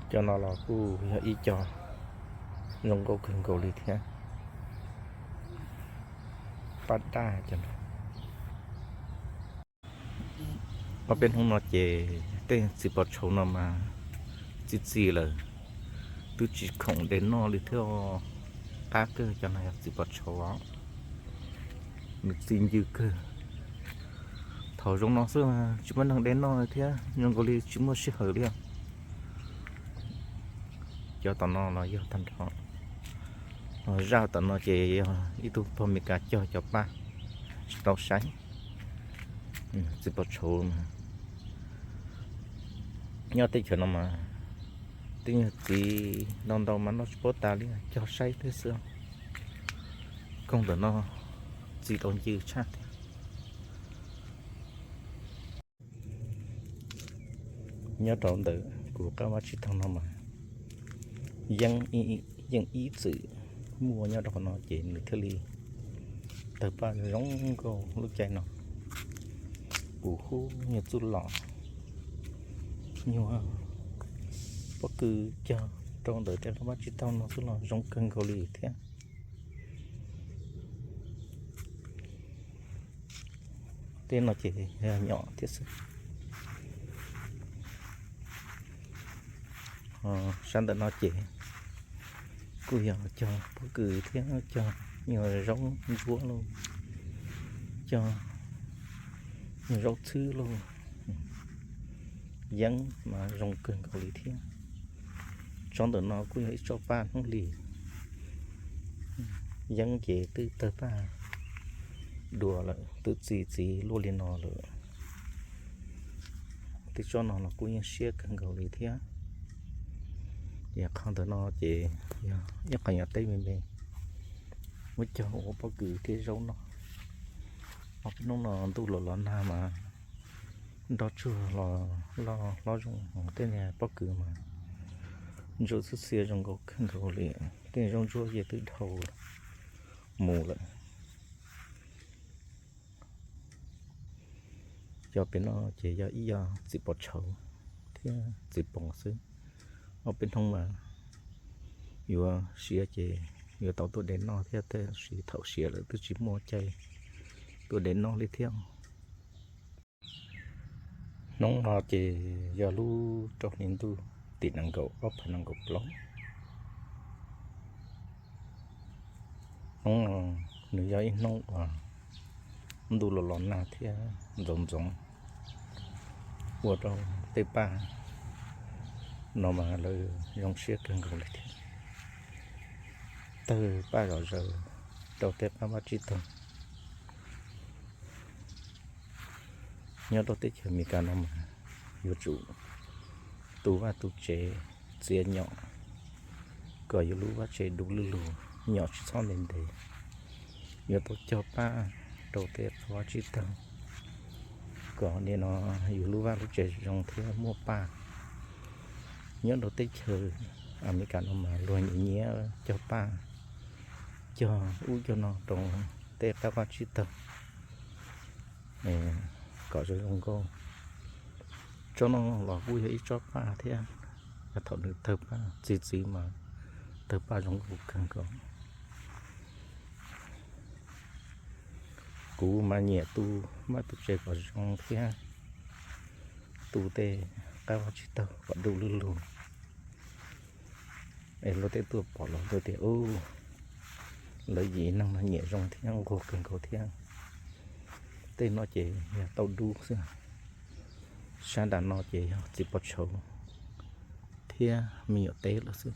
Cov no los kuj yog ib co zoo nkauj kawg nkaus li thiab. Paj daj cov no. Ob peb hnub no ces tej txiv pos tshauv no mas txi txi lawm, twb tsis khoom de noj li thiab. Qab kawg, cov no yog txiv pos tshauv os, nws txi ncw kawg. Thaum zoo no xwb tsis muaj neeg de noj thiab, zoo nkaus li tsis muaj sij hawm li. Cov tom no los yog tag nrho, zaj tom no ces yog ib tug pog Mes Kas cog cov paj tsis tau saib. Txiv pos tshauv mas nyob teb chaws no mas tej nyuag txiv ntau ntau mas noj tsis paub tas li, cog saib thiab xwb. Koog ntawm no txi tau ncw tshaj thiab. Nyob rau ntawm kuv qab vaj tsib taug no mas yeej ib txwm muaj nyob rau qhov no ces nws thiaj li tawg paj zoo nkauj lub caij no. Kuv hu nyuag txuj lom, nyuag pob kws cog rau ntawm tej qab vaj tsib taug no xwb los zoo kawg nkaus li thiab. Tej no ces yog nyom thiab xwb. Sab ntawm no ces kuj yog cog pob kws thiab cog nyuag zaub ntsuab lauj, cog nyuag zaub txhwb lauj. Yeeb mas zoo kawg nkaus li thiab. Tsob ntawm no kuj yog ib tsob paj hnub hlis. Yeeb ces twb tawg paj dua lawm, twb txi txiv luaj li no lawm. Tej tsob no los kuj yeej siab kawg nkaus li thiab. Yog qhov ntawm no ces yog ib qho nyuam teb me me, muab cog ua pob kws thiab zaub noj. Ob peb hnub no ntuj los los nag mas nroj tsuag los loj hlob zoo, tej niag pob kws mas ntsuab txhwb txhia zoo nkauj kawg nkaus li. Tej zaub ntsuab ces twb dhau mus lawm. Cov pem no ces yog ib yam txiv pos tshauv thiab txiv pos xwb. Ob peb hnub mas yuav siav ces yuav tau tuaj de noj thiab, tab sis thaum siav lawm twb tsis muaj caij tuaj de noj li thiab. Hnub no ces yog lub rau hli ntuj tim nees nkaum ob phav nees nkaum plaub. Hnub no nws yog ib hnub uas ntuj los los nag thiab ntxoov ntxoov, ua rau tej paj no mas lawv zoo siab kawg nkaus li thiab. Tawg paj zom zaws rau tej qab vaj tsib taug. Nyob rau teb chaws Amelikas no mas yuav tsum tu vaj tu tsev, txiav nyom kom yus lub vaj tsev du lwj lug, nyom tsis txhob ntev ntev. Yuav tau cog paj rau tej qab vaj tsib taug kom nim no yus lub vaj lub tsev zoo thiab muaj paj. Nyob rau teb chaws Amelikas no mas luag nyiam nyiam cog paj, cog ub cog no rau tej qab vaj tsib taug kom zoo zoo nkauj. Tsob no los kuj yog ib tsob paj thiab, yog thaum nws tawg paj txi txiv mas tawg paj zoo nkauj kawg nkaus. Kuv mas nyiam tu vaj tu tsev kom zoo thiab tu tej qab vaj tsib taug kom du lwj lug. Es luag tej tuaj pom los luag tias, u, lawv yim neeg no nyiam zoo thiab nquag kawg nkaus thiab. Tej no ces yog tau dub xwb. Sab nram no ces yog txiv pos tshauv thiab me nyuam teb lawm xwb.